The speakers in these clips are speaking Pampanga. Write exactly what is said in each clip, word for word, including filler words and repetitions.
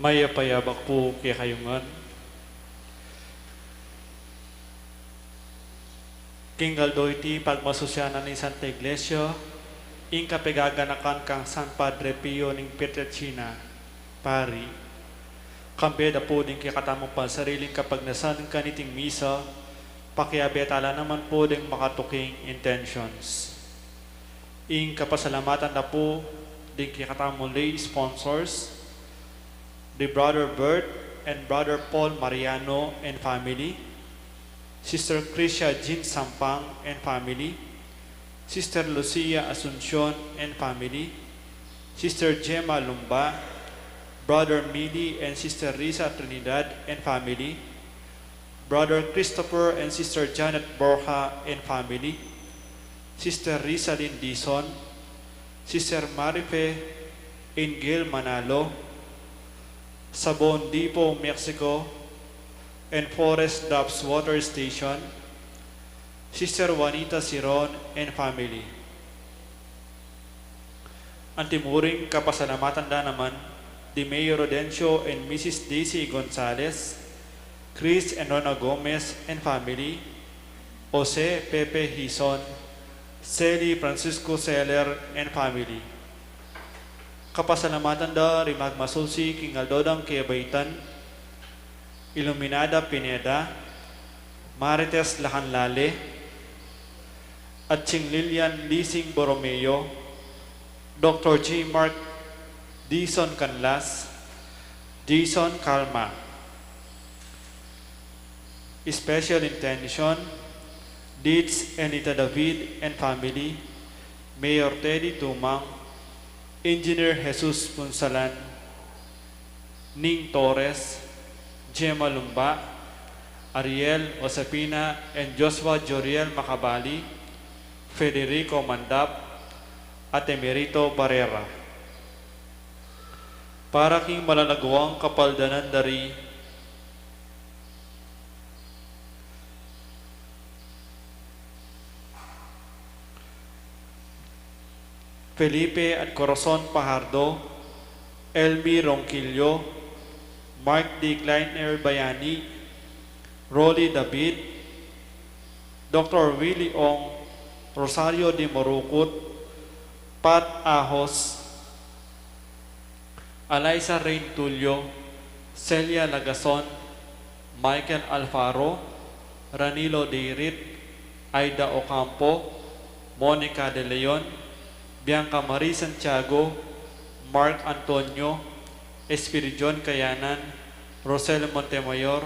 Mayap a yabak pu kekayu ngan. King aldo iti, pagmasusyan na ning Santa Iglesia ing kapagaganakan kang San Padre Pio ning Pietrelcina, Pari. Kambe da pu ding kekatamung pansariling kapagnasan kaniting misa, pakiabe tala naman pu ding makatuking intentions. Ing kapasalamatan da pu ding kekatamung lay sponsors, the Brother Bert and Brother Paul Mariano and family, Sister Christia Jean Sampang and family, Sister Lucia Asuncion and family, Sister Gemma Lumba, Brother Mili and Sister Risa Trinidad and family, Brother Christopher and Sister Janet Borja and family, Sister Risa Lindison, Sister Marife Angel Manalo, Sabon Depot, Mexico, and Forest Drops Water Station, Sister Juanita Siron and family. Anti mu ring kapasalamatan da naman di Mayor Rodencio and Missus Daisy Gonzalez, Chris and Rona Gomez and family, Jose Pepe Hison, Sally Francisco Seller and family. Kapasalamatan da ring magmasusyan king aldo dang kebaitan, Iluminada Pineda, Marites Lacanlale, Atching Lilian Lising Borromeo, Doctor J Mark, Dison Canlas, Dison Calma. Special intention, Deeds Enita David and family, Mayor Teddy Tumang, Engineer Jesus Punsalan, Ning Torres, Gemma Lumba, Ariel Josefina and Joshua Joriel Macabali, Federico Mandap, at Emerito Barrera. Para king malalaguang kapaldanan da ri Felipe at Corazon Pajardo, Elmi Ronquillo, Mark D. Kleiner Bayani, Rolly David, Doctor Willie Ong, Rosario de Morucut, Pat Ahos, Alaysa Reyn Tulio, Celia Lagason, Michael Alfaro, Ranilo Deirit, Aida Ocampo, Monica De Leon, Bianca Marie Santiago, Mark Antonio, Espiridion Kayanan, Rosel Montemayor,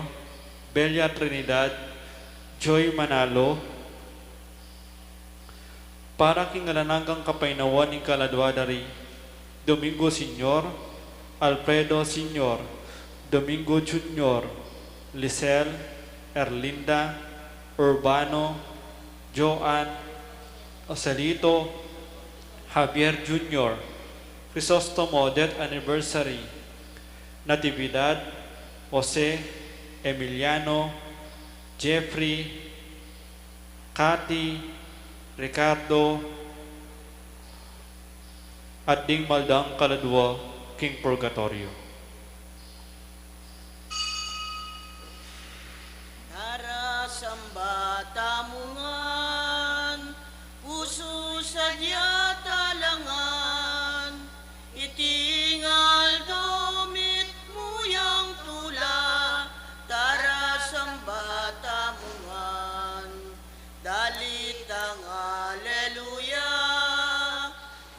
Belia Trinidad, Joy Manalo, para king alang anggang kapaynawan ning kaladua da ri Domingo Senior, Alfredo Senior, Domingo Junior, Lisel, Erlinda, Urbano, Joan, Joselito, Javier Junior, Crisostomo death anniversary, Natividad, Jose, Emiliano, Jeffrey, Cathy, Ricardo, at ding maldang kaladua king purgatoryo. Tara, samba tamu ngan, pusu sadya tala ngan, iti ngaldo mitmu yang tula, tara samba tamu ngan. Dalit tang aleluya,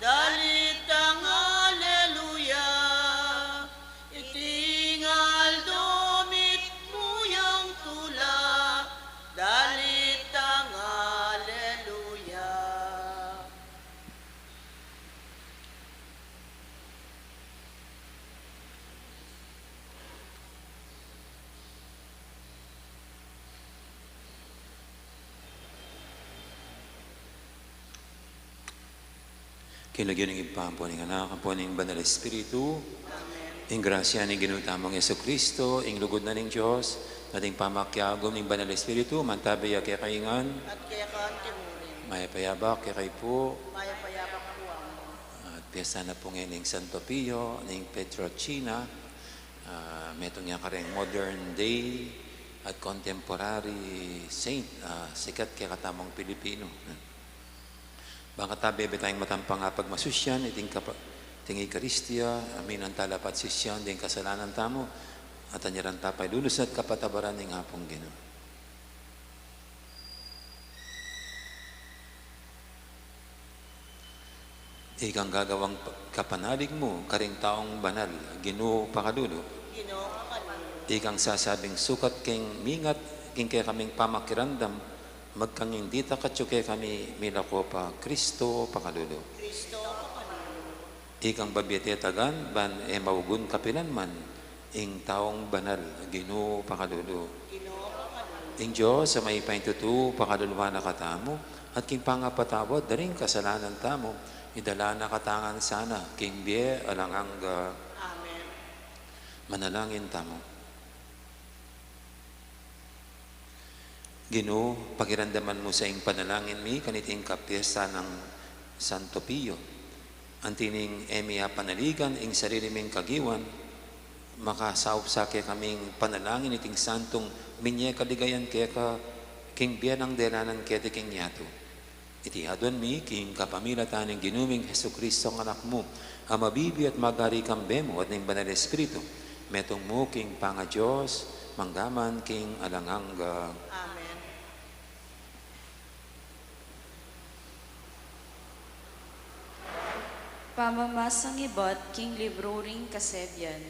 dalit tang aleluya, iti ngaldo mitmu yang tula, dalit tang aleluya. King lagyu ning Ibpa, ampo ning Anak, ampo ning Banal Espiritu. Amen. Ing grasya ning Ginu tamung Jesucristo, ing lugud na ning Dios, at ing pamakiagum ning Banal Espiritu, mantabi ya kekayu ngan. At keka antimurin. Mayap a yabak kekayu pu. Mayap a yabak pu, Among. At piyesta na pu ngeni ning Santo Pio, ning Pietrelcina, Ah, metung ya kareng modern day at contemporary saint, ah, sikat kekatamung Pilipino. Bang kata bebe tayung matang pangapagmasusyan iting kapa-, iting Eukaristia, aminan tala pa at sisian ding kasalanan tamu, at anyaran ta pa ilunus at kapatabaran ning Apung Ginu. Ikang gagawang pa-, kapanalig mu karing taung banal, Ginu, pakalulu. Ginu, pakalulu. Ikang sasabing sukat king mingat king kekaming pamakiramdam, magkang ing ditak atyu kekami milako pa, Kristo, pakalulu. Kristo, pakalulu. Ikang babie tetagan ban e maugun kapilan man ing taung banal, Ginu, pakalulu. Ing Dios a mayupaya king tutu pakaluluan na katamu, at king pangapatawad da ring kasalanan tamu, idala na katamu ngan sana king bie alang angga. Amen. Manalangin tamu. Ginu, pakiramdaman mu sa ing panalangin mi kaniting kapiesta nang Santo Pio. Anti ning e mi apanaligan ing sarili ming kagiwan, makasaup sa kekaming panalangin iting santung minye kaligayan keka king bie nang delanan keti king yatu. Iti aduan mi king kapamilatan ning Ginu ming Jesucristo, a Anak mu, a mabibie at magari kambe mu at ning Banal Espiritu, metung mu king pangaDios, mangga man king alang angga. Amen. Pamamasang ibat king libru ring Kasebian.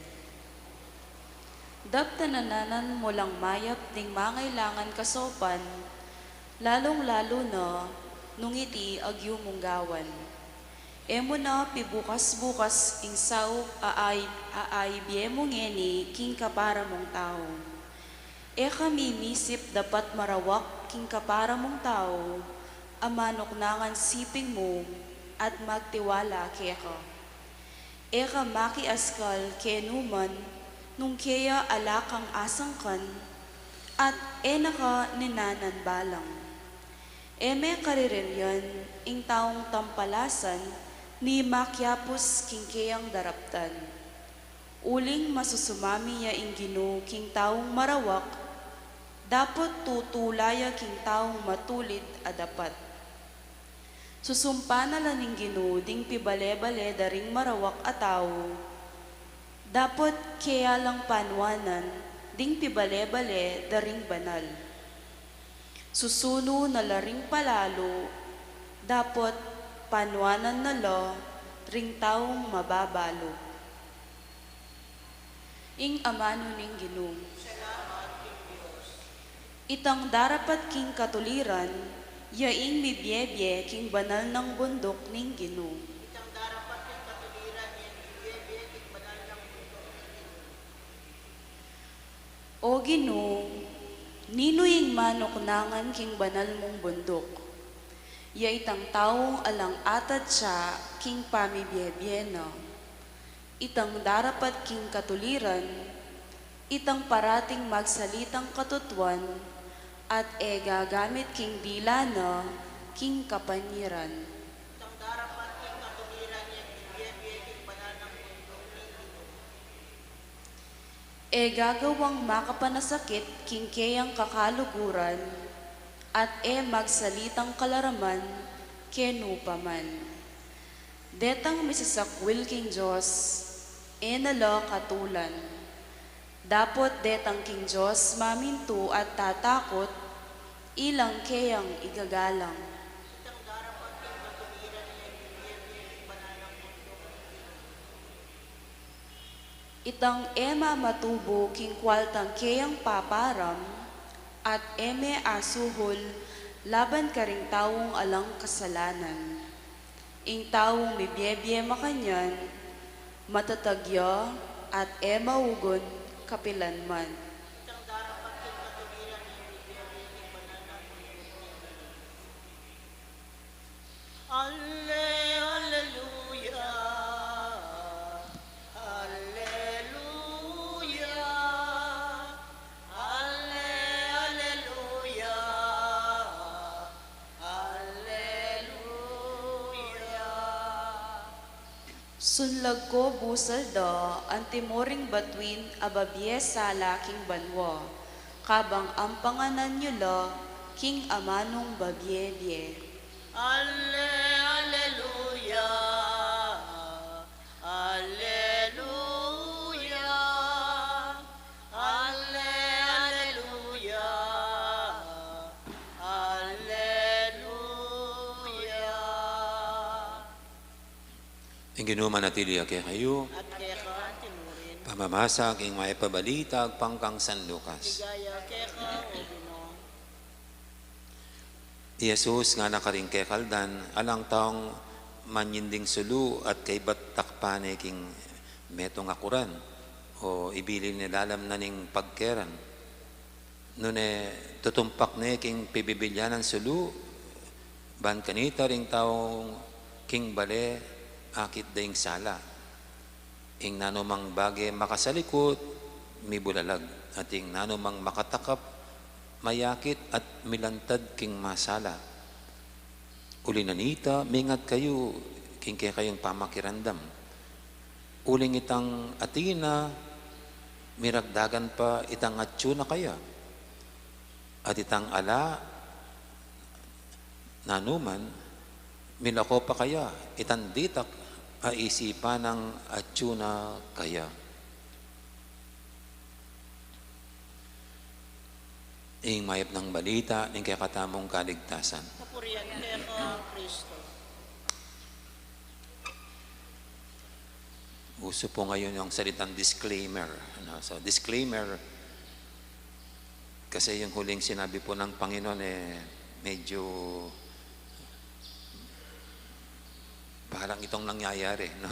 Daptan na naman mu lang mayap ding mangailangan kasaupan, lalung-lalu na nung iti agyu mung gawan. E mu na pibukas-bukas ing saup a ay, a ay bie mu ngeni king kapara mung tau. E ka mimisip dapat marawak king kapara mung tau a manuknangan siping mu at magtiwala keka. E ka makiaskal kenu man nung keya ala kang asangkan, at e na ka ninanan balang. E me karirian ing taung tampalasan ni makiapus king keyang daraptan. Uling masusumami ya ing Ginu king taung marawak, dapot tutula ya king taung matulid a dapat. Susumpan na la ning Ginu ding pibale-bale da ring marawak a tau, dapot keya lang panuanan ding pibale-bale da ring banal. Susunu na la ring palalu, dapot panuanan na la ring taung mababa lub. Ing amanu ning Ginu. Itang darapat king katuliran, ya ing mibie-bie king banal nang bunduk ning Ginu. O Ginu, ninu ing manuknangan king banal mung bunduk? Ya itang taung alang atatsa king pamibie-bie na. Itang darapat king katuliran, itang parating magsalitang katutuan, at e gagamit king dila na king kapanyaran. E gagawang makapanasakit king keyang kakaluguran, at e magsalitang kalaraman kenu pa man. Detang misasakwil king Dios, e na la katulan. Dapot detang king Dios mamintu at tatakut, ilang keyang igagalang. Itang e mamatubu king kualtang keyang paparam, at e me asuhul laban karing taung alang kasalanan. Ing taung mibie-bie makanyan, matatag ya at e maugun kapilan man. Alle-, alleluia. Alleluia. Alle-, alleluia. Alleluia. Sunlag ko busal da anti mo ring batuin a babie sala king banua, kabang ampanganan yu la king amanung babie-bie. Alle-, Alleluia, Alleluia, Alle-, Alleluia, Alleluia. Ing Ginu manatili ya kekayu. At keka mu rin. Pamamasa king mayap a balita agpang kang San Lucas. Ligaya keka, O Ginu. I Jesus ngana karing kekaldan, alang taung manyinding sulu at kaybat takpan ne king metung a kuran, o ibilin ne lalam na ning pagkeran. Nune tutumpak ne king pibibilyanan sulu, ban kanita ring tau king bale akit da ing sala. Ing nanumang bage makasalikut, mibulalag, at ing nanumang makatakap, mayakit at milantad king masala. Uli na nita, mingat kayu king kekayung pamakiramdam. Uling itang atin na, miragdagan pa itang atyu na kaya. At itang ala, nanuman, milako pa kaya itang ditak a isipan nang atyu na kaya. Ing mayap nang balita ning kekatamung kaligtasan. Kapurian keka, Kristo. Uso po ngayon yung salitang disclaimer, ano? So, disclaimer, kasi yung huling sinabi po ng Panginoon, eh, medyo parang itong nangyayari, no?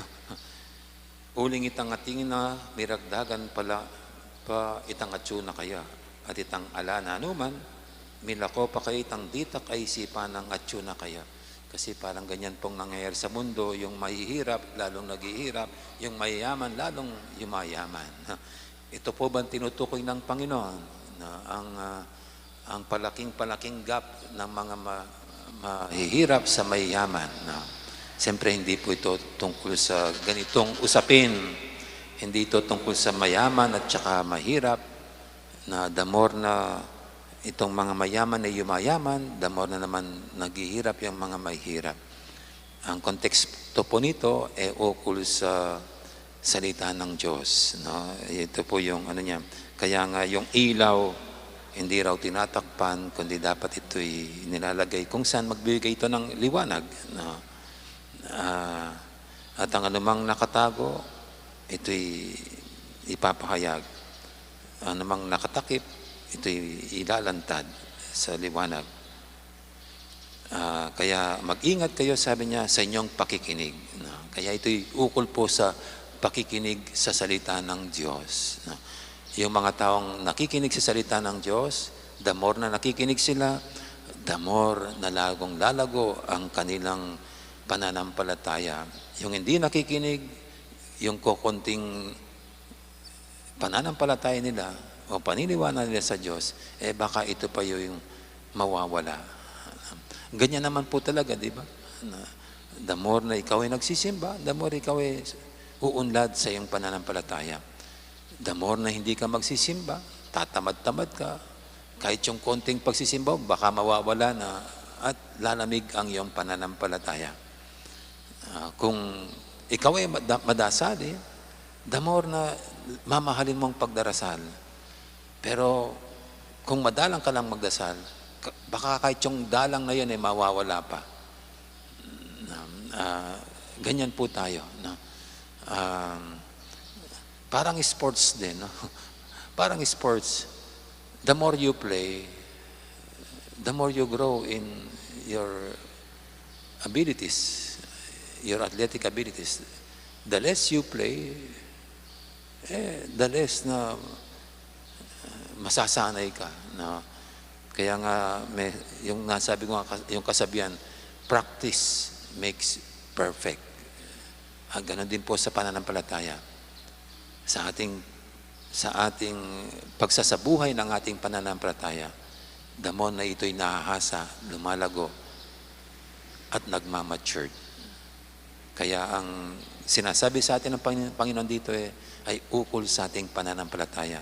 Uling itang atin na, miragdagan pala pa itang atyu na kaya, at itang ala nanuman, milako pa kaya itang ditak a isipan nang atyu na kaya. Kasi parang ganyan pong nangyayari sa mundo, yung mahihirap, lalong naghihirap, yung mayayaman, lalong yumayaman. Ito po bang tinutukoy ng Panginoon na ang, ah, ang palaking-palaking gap ng mga ma-, mahihirap sa mayayaman, no? Siyempre, hindi po ito tungkol sa ganitong usapin. Hindi ito tungkol sa mayaman at saka mahirap, na the more na itong mga mayaman ay yumayaman, the more na naman naghihirap yung mga mahihirap. Ang konteksto po nito, eh, ukol sa salita ng Diyos, no? Ito po yung ano niya. Kaya nga yung ilaw, hindi raw tinatakpan, kundi dapat ito'y nilalagay kung saan magbibigay ito ng liwanag, no? Ah, at ang anumang nakatago, ito'y ipapahayag. Anumang nakatakip, ito'y ilalantad sa liwanag. Ah, kaya mag-ingat kayo, sabi niya, sa inyong pakikinig, no? Kaya ito'y ukol po sa pakikinig sa salita ng Diyos, no? Yung mga taong nakikinig sa salita ng Diyos, the more na nakikinig sila, the more na lalong lalago ang kanilang pananampalataya. Yung hindi nakikinig, yung kokonting pananampalataya nila o paniniwala nila sa Diyos, eh, baka ito pa yung mawawala. Ganyan naman po talaga, di ba? Na, the more na ikaw ay nagsisimba, the more ikaw ay uunlad sa iyong pananampalataya. The more na hindi ka magsisimba, tatamad-tamad ka, kahit yung konting pagsisimba, baka mawawala na at lalamig ang iyong pananampalataya. Ah, kung ikaw ay mada-, madasal, eh, the more na mamahalin mo ang pagdarasal. Pero kung madalang ka lang magdasal, ka-, baka kahit yung dalang na yun, eh, mawawala pa. Um, ah, ganyan po tayo, no? Um, parang sports din, no? Parang sports. The more you play, the more you grow in your abilities, your athletic abilities. The less you play, eh, the less na, uh, masasanay ka, no? Kaya nga, may, yung nasabi ko nga, kas-, yung kasabihan, "Practice makes perfect." Ah, ganun din po sa pananampalataya. Sa ating, sa ating pagsasabuhay ng ating pananampalataya, the more na ito'y nahahasa, lumalago, at nagmamatured. Kaya ang sinasabi sa atin ng Pangin-, Panginoon dito, eh, ay ukol sa ating pananampalataya.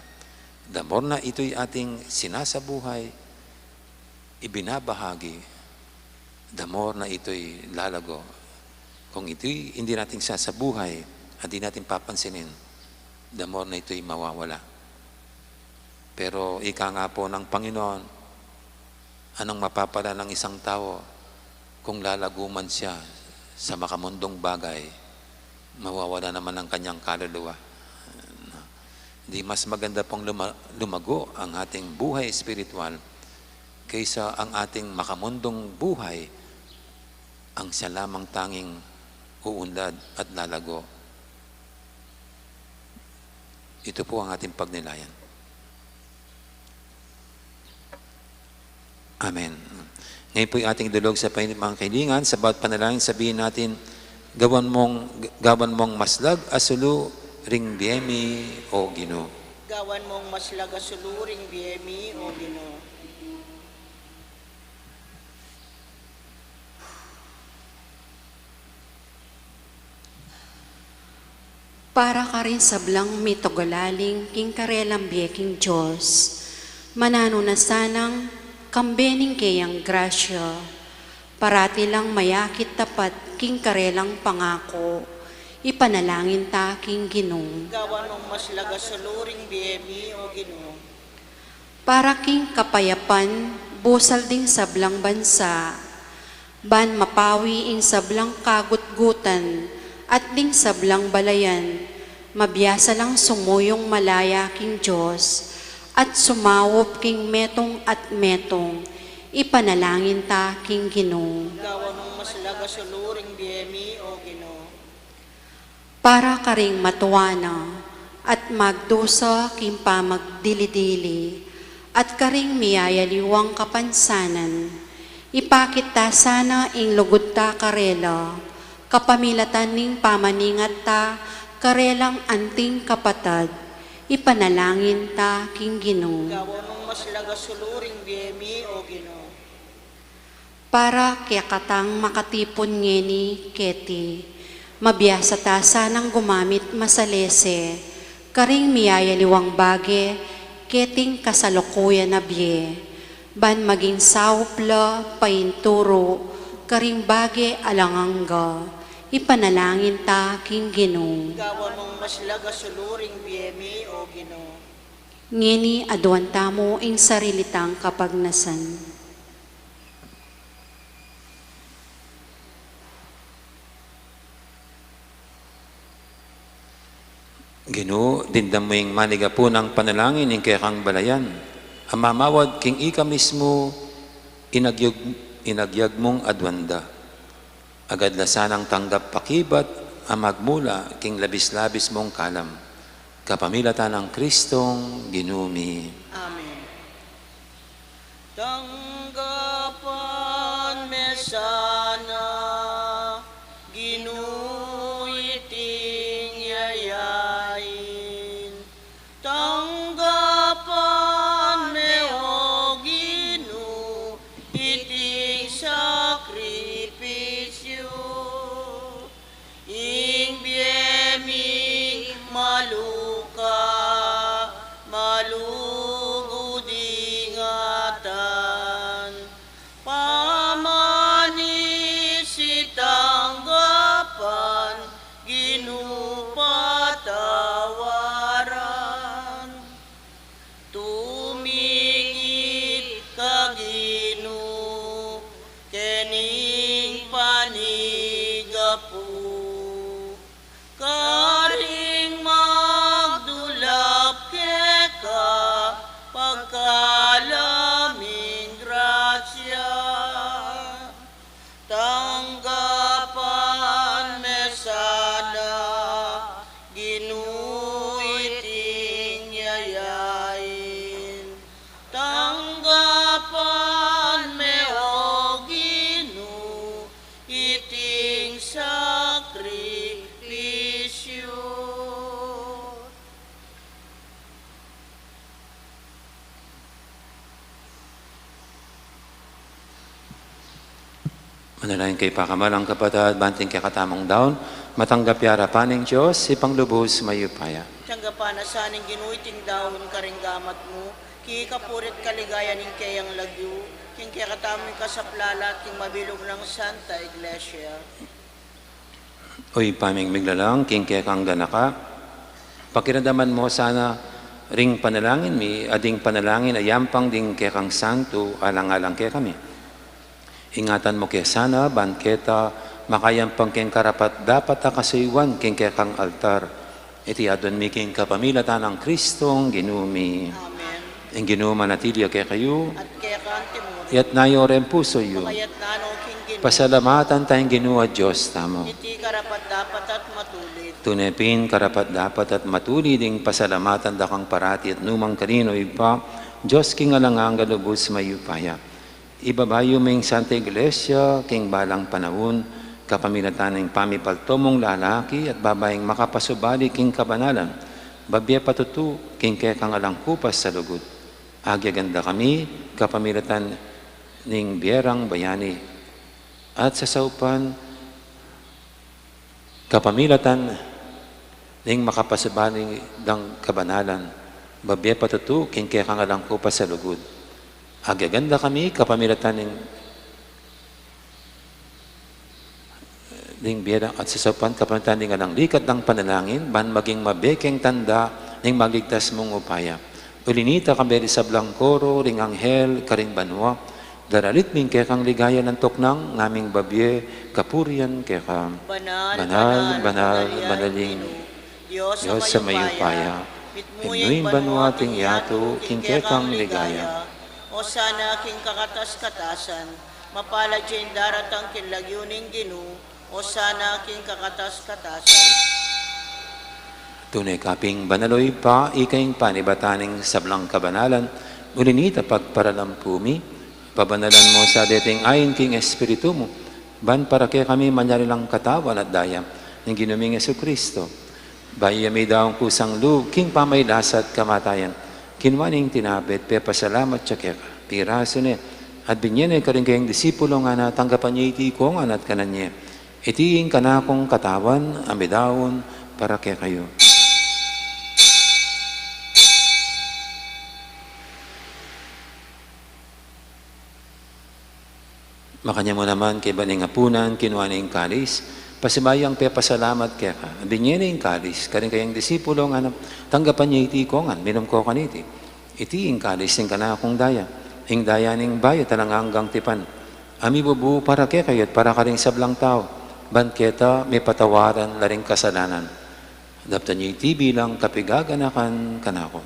The more na ito'y ating sinasabuhay, ibinabahagi, the more na ito'y lalago. Kung ito'y hindi natin sasabuhay at di natin papansinin, the more na ito'y mawawala. Pero ika nga po ng Panginoon, anong mapapala ng isang tao kung lalago man siya sa makamundong bagay, mawawala naman ang kanyang kaluluwa? Di mas maganda pong luma-, lumago ang ating buhay espiritual kaysa ang ating makamundong buhay ang siya lamang tanging uunlad at lalago? Ito po ang ating pagnilayan. Amen. Ngayon po'y ating idulog sa painit mga kaibigan. Sa bawat panalangin, sabihin natin, "Gawan mong, gawan mong maslag a sulu ring bie mi, O Ginu." Gawan mong maslag a sulu ring bie mi, O Ginu. Para karing sablang mitugalaling king karelang bie king Dios, mananu na sanang kambe ning keyang grasya, parati lang mayakit tapat king karelang pangaku, ipanalangin ta king Ginu. Gawan mong maslag a sulu ring bie mi, O Ginu. Para king kapayapan busal ding sablang bansa, ban mapawi ing sablang kagutgutan at ding sablang balayan, mabiasa lang sumuyung malaya king Dios at sumaup king metung at metung, ipanalangin ta king Ginu. Gawan mong maslag a sulu ring bie mi, O Ginu. Para karing matua na at magdusa king pamagdili-dili, at karing miyayaliwang kapansanan, ipakit ta sana ing lugud ta karela, kapamilatan ning pamaningat ta karelang anting kapatad, ipanalangin ta king Ginu. Gawan mong maslag a sulu ring bie mi, O Ginu. Para kekatang makatipun ngeni keti, mabiasa ta sanang gumamit masalese karing miyayaliwang bage keting kasalukuyan a bie, ban maging saup la painturu karing bage alang angga, ipanalangin ta king Ginu. Gawan mong maslag a sulu ring bie mi, O Ginu. Ngeni aduan tamu ing sarili tang kapagnasan. Ginu, dimdam mu ing manigapu nang panalangin ning kekang balayan, a mamawad king ika mismu inagyag, inagyag mung aduan da. Agad la sanang tanggap pakibat a magmula king labis-labis mung kalam. Kapamilatan nang Kristong Ginu mi. Amen. Tanggapan me sana, Ginu, iting yayain. Tanggapan me, O Ginu, iting sakripisyu. Ing bie mi maluka, malugud ingatan. Pamani Manalangin kayu pakamalan kung kapatad, ban iting kekatamung daun matanggap ya arapan ning Dios, Ibpang lubus mayupaya. Tanggapan na sa ning Ginu iting daun karing gamat mu, king kapurian at kaligayan ning keyang lagyu, king kekatamung kasaplalan at king mabilug nang Santa Iglesia. O Ibpa ming miglalang king kekang ganaka, pakiramdaman mu sana ring panalangin mi, at ding panalangin a yampang ding kekang santu alang-alang kekami. Ingatan mu ke sana, ban keta makayampang king karapat-dapat a kasuyuan king kekang altar. Iti adwan mi king kapamilatan nang Kristong Ginu mi. Amen. Ing Ginu manatili ya kekayu. At keka mu rin. Itas yu ring pusu yu. Pakatas no king Ginu. Pasalamatan taya ing Ginu a Dios tamu. Iti karapat-dapat at matulid. Tune pin karapat-dapat at matulid ing pasalamatan da kang parati at nukarin man, O Ibpa, Dios king alang angga, lubus mayupaya. Ibaba yu ing Santa Iglesia king balang panaun, kapamilatan ning pamipalto mung lalaki at babaing makapasubali king kabanalan, babie patutu king kekang alang kupas a lugud. Agyagan da kami kapamilatan ning bie rang bayani at sasaupan kapamilatan ning makapasubali dang kabanalan, babie patutu king kekang alang kupas a lugud. Agyagan da kami kapamilatan ning, ning bie rang at sasaupan kapamilatan ning alang likat dang panalangin, ban maging mabie keng tanda ning maligtas mung upaya. Uli na nita, kambe ding sablang koro ring anghel karing banua, daralit mi ing kekang ligaya, antok nang ngaming babie kapurian keka. Banal, banal, banal, banal ing Dios a mayupaya. Mitmu ing banua at ing yatu king kekang ligaya. Osana king kakatas-katasan. Mapalad ya ing daratang king lagyu ning Ginu. Osana king kakatas-katasan. Tune ka pin banal, O Ibpa, ika ing panibatan ning sablang kabanalan, uli na nita pagparalampu mi, pabanalan mu sa deting ain king Espiritu mu, ban para kekami malyari lang katawan at daya ning Ginu ming Jesucristo. Bayu ya midaun kusang lub king pamagkasakit at kamatayan, kinua ne ing tinape at pepasalamat ya keka, pirasu ne, at binie ne karing kayang disipulo, ngana, tanggapan ye iti iko ngan at kanan ye. Iti ing kanakung katawan a midaun para kekayu. Makanyan mu naman, kaybat ning apunan, kinua ne ing kalis, pasibayu yang pepasalamat keka, binie ne ing kalis karing kayang disipulo, ngana, tanggapan ye iti iko ngan, minum ko kaniti. Iti ing kalis ning kanakung daya, ing daya ning bayu at alang anggang tipan, a mibubu para kekayu at para karing sablang tau, ban keta mipatawaran la ring kasalanan. Daptan ye iti bilang kapaganakan kanaku.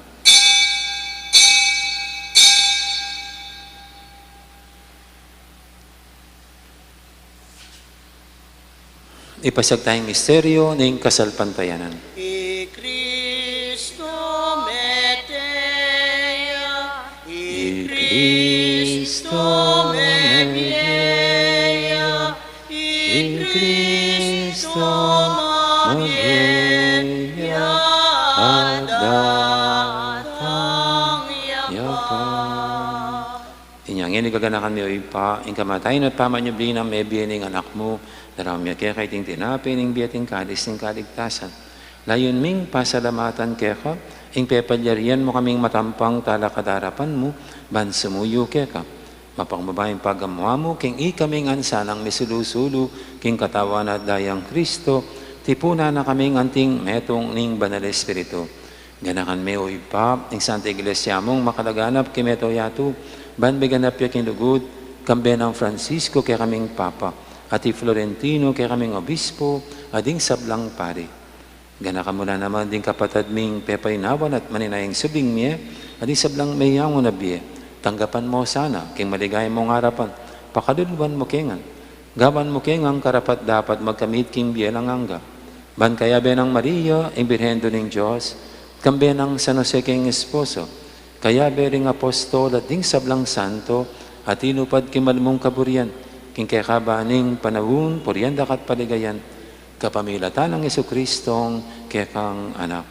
Ipasiag taya ing misteryu ning kasalpantayanan. I Kristu mete ya, i Kristu mebie ya, i Kristu mebie ya, at datang ya pa. Inya ngeni gaganakan mi, O Ibpa, ing kamatayan at pamanyubli nang mebie ning Anak mu, daraun mi keka iting tinape ning bie at ing kalis ning kaligtasan. Layun ming pasalamatan keka ing pepalyarian mu kaming matampang talakad king arapan mu, ban sumuyu keka. Mapakumbaba ing pagamu-amu king ikaming ansanang misulu-sulu king katawan at dayang Kristo, tipunan na kaming anting metung ning Banal Espiritu. Ganakan me, O Ibpa, ing Santa Iglesia mung makalaganap king mabilug a yatu, ban miganap ya king lugud, kambe nang Francisco kekaming Papa, at i Florentino kekaming Obispo, at ding sablang pari. Ganakan mu la naman ding kapatad ming pepaynawan at maninayang subling mie, at ding sablang meyangu na bie. Tanggapan mu sana king maligaya mung arapan, pakaluluan mu ke ngan. Gawan mu ke ngang karapat-dapat magkamit king bie alang angga. Ban kayabe nang Maria, ing Birhen Indu ning Dios, kambe nang San Jose king esposo, kayabe ring apostol at ding sablang santo, a tinupad king malmung kaburian, king kekaba ning panaun, purian da ka at paligayan, kapamilatan nang Jesucristong kekang Anak.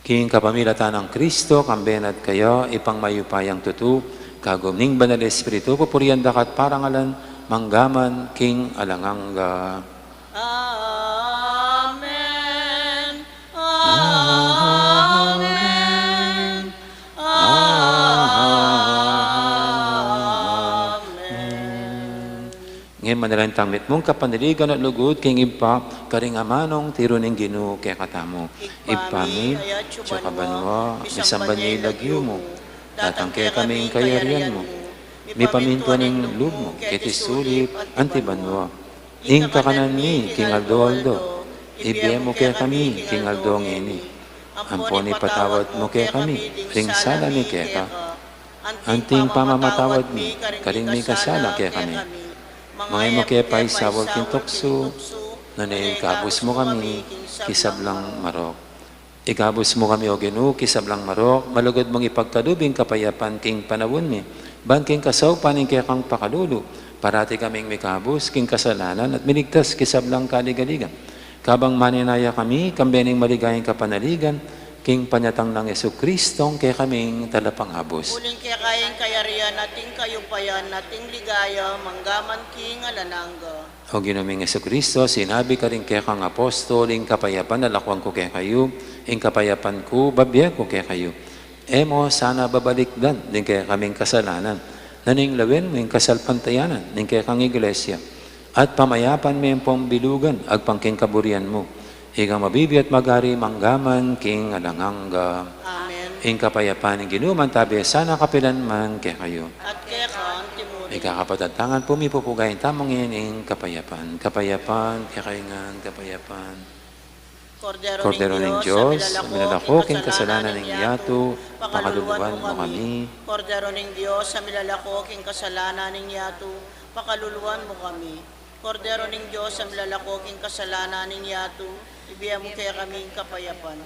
King kapamilatan nang Kristo, kambe na at kaya, Ibpang mayupayang tutu, kagum ning Banal Espiritu, pupurian da ka at parangalan, manggaman king alang angga. Amen. Amen. Amen. Ngeni manalangin tang mitmung kapanaligan at lugud king Ibpa, karing amanung tiru ning Ginu kekatamu. Ibpa mi, atsu ka banua, misamban ya ing lagyu mu, datang kekami ing kayarian mu, mipamintuan ing lub mu keti sulip anti banua. Ing kakanan mi king aldo-aldo ibie mu kekami king aldo ngeni. Ampon ipatawad mu kekami ring sala mi keka, anti ing pamamatawad mi karing mikasala kekami. Manga e mu ke paisaul king tuksu, nune ikabus mu kami king sablang marok. Ikabus mu kami, O Ginu, king sablang marok, malugud mung ipagkalub ing kapayapan king panaun mi, ban king kasaupan ning kekang pakalulu, parati kaming mikabus king kasalanan at miligtas king sablang kaligaligan. Kabang manenaya kami, kambe ning maligayang kapanaligan, king panyatang nang Jesucristo, kekaming talapangabus. Uling keka ing kayarian at ing kayupayan at ing ligaya, manggaman king alang angga. O Ginu ming Jesucristo, sinabi karing kekang apostol, ing kapayapan lakuan ku kekayu, ing kapayapan ku babie ku kekayu. E mu sana babalikdan ding kekaming kasalanan, nune lawen mu ing kasalpantayanan ning kekang iglesia, at pamayapan me ampong bilugan agpang king kaburian mu. Ika mabibie at magari manggaman king alang angga. Amen. Ing kapayapan ning Ginu mantabi sana kapilan man kekayu. At keka antimurin. Mikakapatad tamu ngan pu, mipupugayan tamu ngeni ing kapayapan. Kapayapan kekayu ngan, kapayapan. Kordero ning Dios, a milalako king kasalanan ning yatu, pakaluluan mu kami. Kordero ning Dios, a milalako king kasalanan ning yatu, pakaluluan mu kami. Kordero ning Dios, a milalako king kasalanan ning yatu, ibie mu kekami ing kapayapan.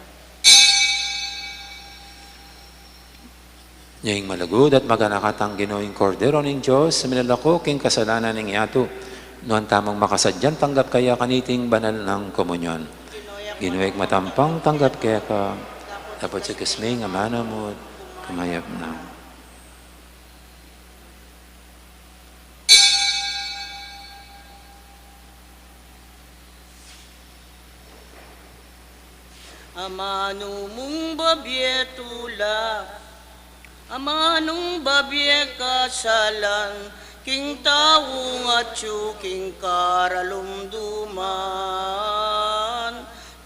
Ing malugud at maganaka tang Ginu, ing Kordero ning Dios, a milalako king kasalanan ning yatu, nuan tamung makasadyang tanggap kaya kaniting banal nang komunyon. Ginu, ikmat ampang tanggap keka, dapot sa king amanu mu, kumayap na. Amanu mung babie tula, amanung babie kasalan, king taung atyu king karalumduman.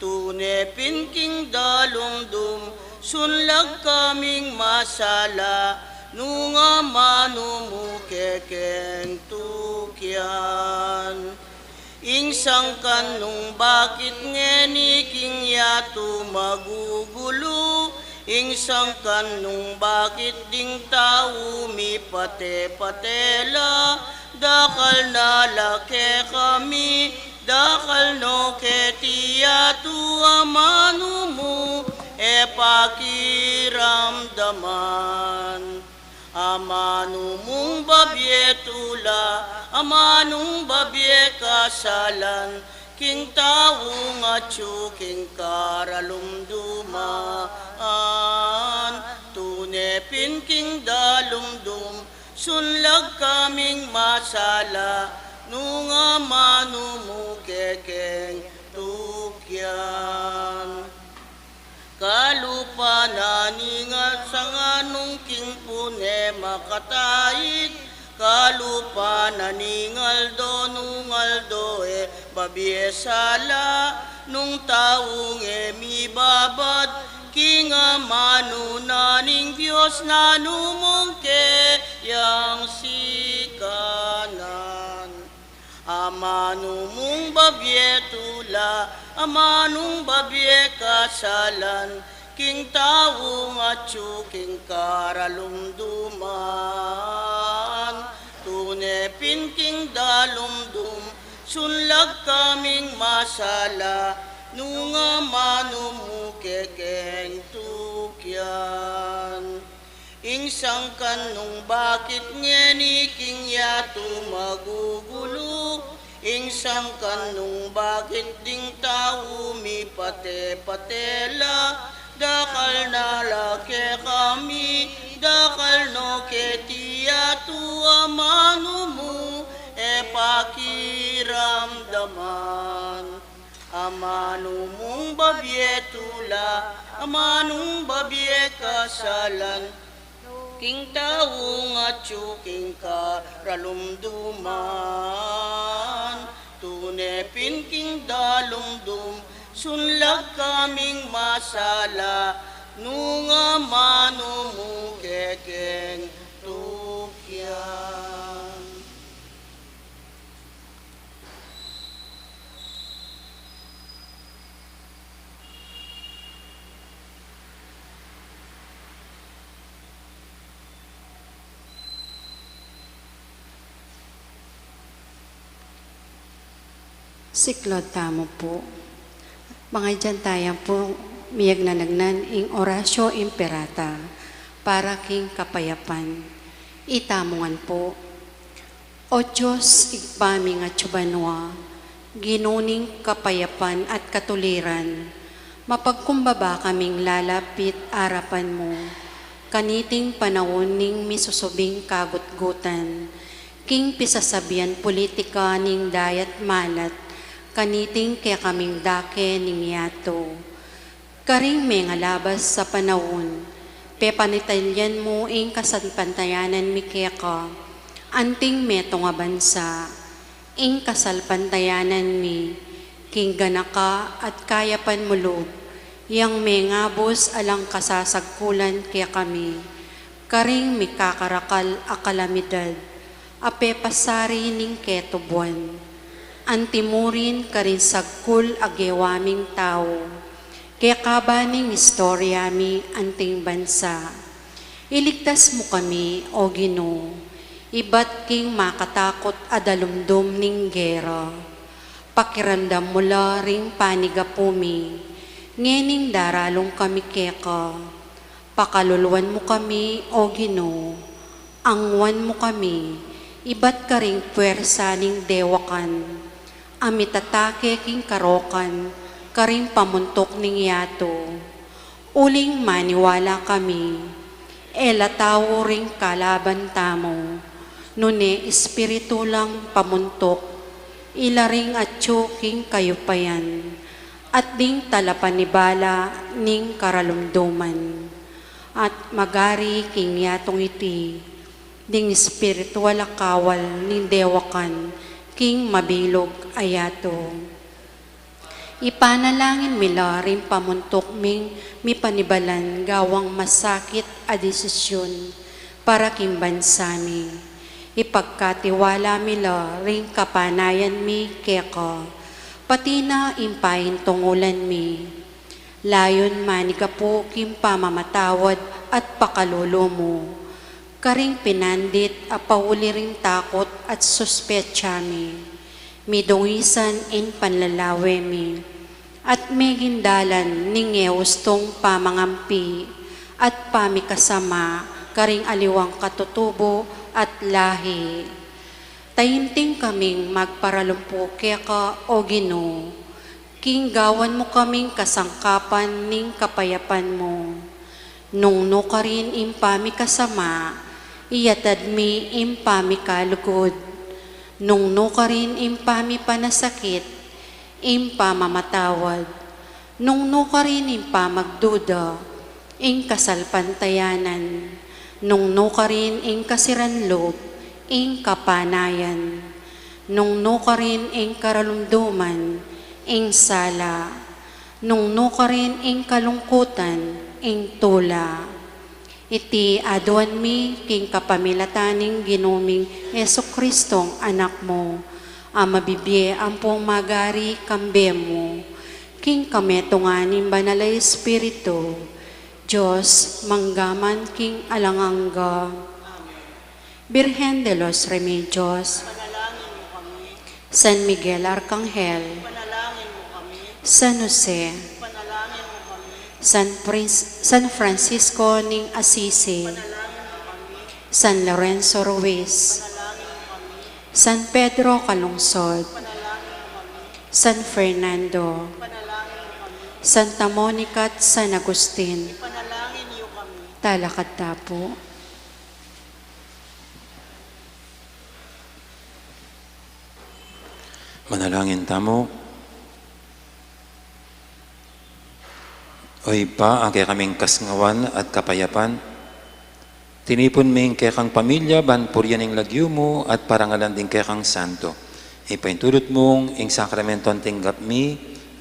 Tune pin king dalumdum, sunlag kaming masala, nung amanu mu kekeng tukian. Ing sangkan nung bakit ngeni king yatu magugulu, ing sangkan nung bakit ding tau mipate-pate la, dakal na la kekami, dakal no keti yatu, amanu mu e pakiramdaman. Amanu mung babie tula, amanung babie kasalan, king taung atyu king karalumduman. Tune pin king dalumdum, sunlag kaming masala, nung amanu mu kekeng tukian. Kalupa na ningal sanganung king pun e makataid, kalupa na ningal do nung aldo e babie sala, nung taung e mibabad king amanu na ning Dios, nanu mung keyang sikanan. Amanu mung babie tula, amanung babie kasalan, king taung atyu king karalumduman. Tune pin king dalumdum, sunlag kaming masala, nung amanu mu kekeng tukian. Ing sangkan nung bakit ngeni king yatu magugulu, ing sangkan nung bakit ding tau mipate-pate la, dakal na la kekami, dakal no keti yatu, amanu mu e man. Amanung babie tula, amanung babie kasalan, king taung atyu king karalumduman. Tune pin king dalumdum, sunlag kaming masala, nung amanu mu kekeng tukyan. Siklaud tamu pu. Mangaijan taya pu, miyagnan ing Oratio Imperata para king kapayapan. Itamu ngan pu. O Dios, Ibpa ming atsu banua, Ginu ning kapayapan at katuliran, mapagkumbaba kaming lalapit arapan mu kaniting panaun ning misusubing kagutgutan king pisasabian pulitika ning dayat malat kaniting kekaming dake ning yatu. Karing mengalabas a panaun, pepanitalian mu ing kasalpantayanan mi keka, anting metung a bansa, ing kasalpantayanan mi, king ganaka at kayapan mu lub, yang mengabus alang kasasagkulan kekami, karing mikakarakal a kalamidad, a pepasari ning ketubuan. Antimurin karing sagkul a gewa ming tau, kekaba ning istorya mi anting bansa. Iligtas mu kami, O Ginu, ibat king makatakut a dalumdum ning gera. Pakiramdam mu la ring panigapu mi, ngening daralung kami keka. Pakaluluan mu kami, O Ginu, angwan mu kami, ibat karing puersa ning dewakan, a mitatake king karokan, karing pamuntuk ning yatu. Uling maniwala kami, e la tau ring kalaban tamu, nune espiritu lang pamuntuk, ila ring atyu king kayupayan, at ding talapanibala ning karalumduman. At magari king yatung iti, ding espiritual a kawal ning dewakan king mabilug a yatu. Ipanalangin mi la ring pamuntuk ming mipanibalan gawang masakit a desisyun para king bansa mi. Ipagkatiwala mi la ring kapanayan mi keka, pati na ing paintungulan mi. Layun manigapu king pamamatawad at pakalulu mu karing pinandit a pauli ring takut at suspetsa mi. Midungisan ing panlalawe mi, at meging dalan ning e ustung pamangampi at pamikasama karing aliwang katutubu at lahi. Tainting kaming magparalumpu keka, O Ginu, king gawan mu kaming kasangkapan ning kapayapan mu. Nung nukarin ing pamikasama, iyatad mi ing pamikalugud. Nung nukarin ing pamipanasakit, ing pamamatawad. Nung nukarin ing pamagduda, ing kasalpantayanan. Nung nukarin ing kasiran lub, ing kapanayan. Nung nukarin ing karalumduman, ing sala. Nung nukarin ing kalungkutan, ing tula. Iti aduan mi king kapamilatan ning Ginu ming Jesucristong Anak mu, a mabibie ampong magari kambe mu, king kametungan ning Banal a Espiritu, Dios, mangga man king alang angga. Amen. Birhen de los Remedios, ipanalangin mo kami. San Miguel Arcangel, ipanalangin mo kami. San Jose, ipanalangin mo kami. San Prince, San Francisco ning Assisi, ipanalangin mo kami. San Lorenzo Ruiz, ipanalangin mo kami. San Pedro Calungsod, ipanalangin mo kami. San Fernando, ipanalangin mo kami. Santa Monica at San Agustin, ipanalangin mo kami. Talakad ta pu. Manalangin tamu. O Ibpa, a kekaming kasngawan at kapayapan, tinipun mi ing kekang pamilya ban purian ing lagyu mu at parangalan ding kekang santo. Ipaintulud mung ing sakramentu a tinggap mi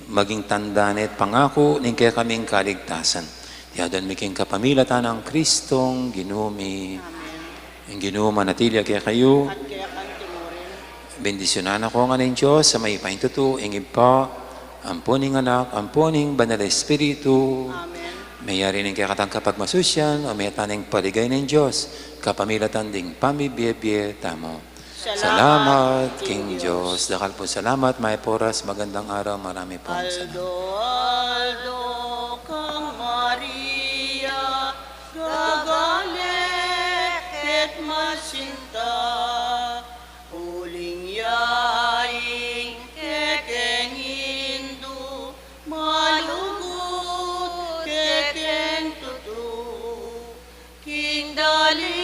maging tanda ne at pangaku ning kekaming kaligtasan. Iti aduan mi king kapamilatan nang Kristong Ginu mi. Amen. Ing Ginu manatili ya kekayu. At keka mu rin. Bendisyunan na kayu ngan ning Dios a mayupaya king tutu, ing Ibpa, ampo ning Anak, ampo ning Banal a Espiritu. Amen. Meyari ne ing kekatang kapagmasusyan, o meta ne ing paligaya ning Dios kapamilatan ding pamibie-bie tamu. Salamat king Dios. Dakal pung salamat, mayap a oras, magandang araw, marami pong salamat. Aldo-aldo kang Maria, gagale ket masinta, uling ya ing kekeng Indu, malugud kekeng tutu, king dali